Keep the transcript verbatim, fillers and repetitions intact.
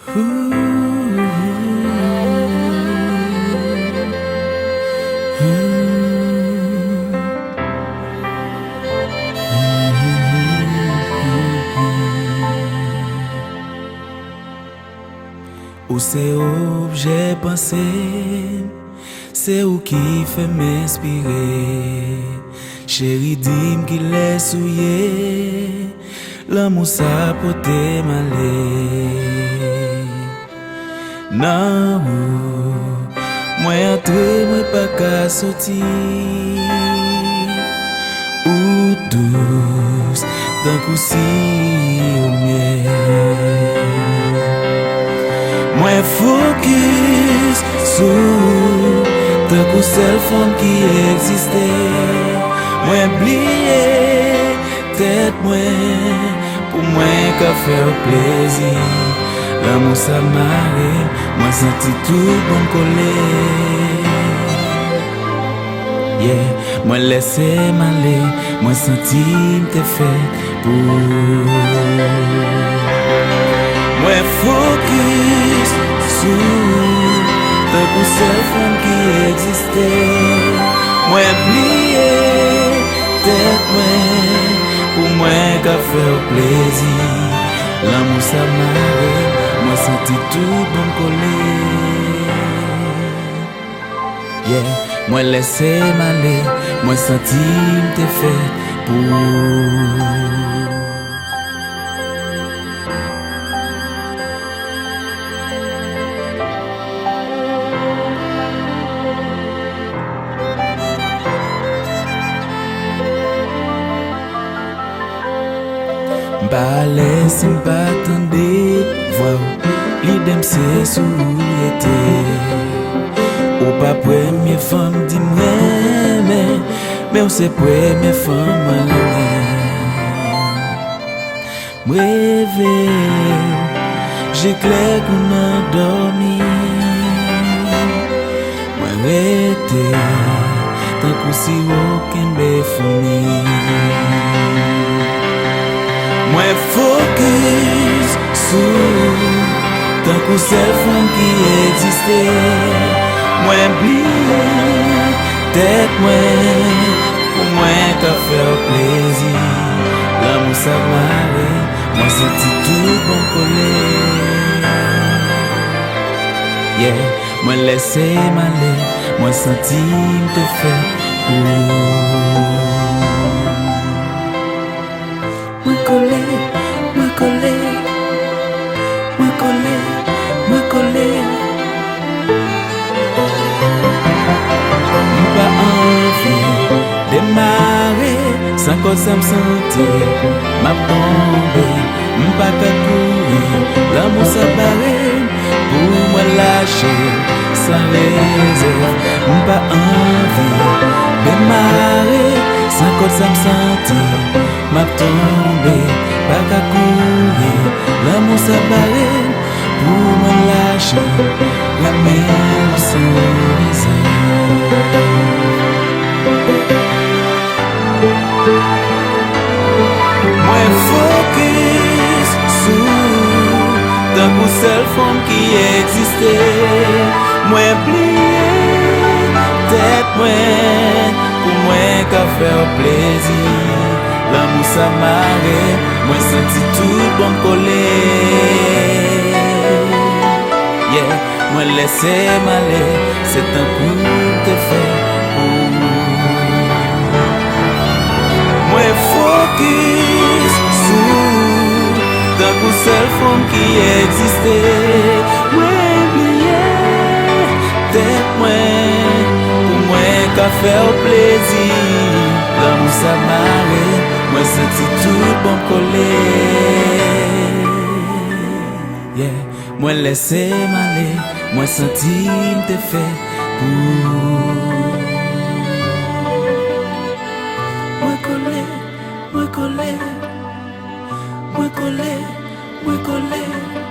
Ou se objè panse m, se ou ki fè m enspire. Cheri, di m kilès ou ye, lanmou sa pote m ale. Nan ou mwen antre, mwen pa ka soti. Ou dous tankou siwo myèl. Mwen fokis sou ou tankou sèl fanm ki egziste. Mwen bliye tèt mwen pou mwen ka fè w plezi. Lanmou sa mare m, mwen santi tout bon m kole. Yeah, mwen lèse m ale, mwen santi m te fèt pou ou. Mwen fokis sou ou, tankou sèl fanm ki egziste. Mwen bliye tèt mwen pou mwen ka fè w plezi. Lanmou sa mare m, mwen santi tout bon m kole. Yeah, mwen lèse m ale, mwen santi m te fèt pou ou. M pa alèz si m pa tande vwa w. Lide m se sou ou rete. Ou pa premye fanm di m renmen, men w se premye fanm mwen renmen. M reve w, je klè kou nan dòmi. Mwen rete tankou siwo kenbe foumi. Mwen fokis sou ou tankou sèl fanm ki egziste. Mwen bliye tèt mwen pou mwen ka fè w plezi. Lanmou sa mare m, mwen santi tout bon kole. Yeah, mwen lèse m ale, mwen santi m te fèt pou ou. Mwen kole, mwen kole, mwen kole, mwen kole. M pa anvi demare san kòd sa m santi m ap tonbe. M pa ka kouri, lanmou sa bare m pou mwen lache san rezèv. M pa anvi demare san kòd sa m santi m ap tonbe. Pa ka kouri, lanmou sa bare m pou mwen lache, renmen w san rezèv. Mwen fokis sou ou tankou sèl fanm ki egziste. Mwen bliye tèt mwen pou mwen ka fè w plezi. Lanmou sa mare m, mwen santi tout bon m kole. Yeah, mwen lèse m ale, se tankou m te fèt pou ou. Mwen fokis sou ou, tankou sèl fanm ki egziste. Mwen bliye tèt mwen pou mwen ka fè w plezi. Lanmou sa mare m, mwen santi tout bon m kole. Yeah, mwen lèse m ale, mwen santi m te fèt pou ou. Mwen kole, mwen kole, mwen kole, mwen kole.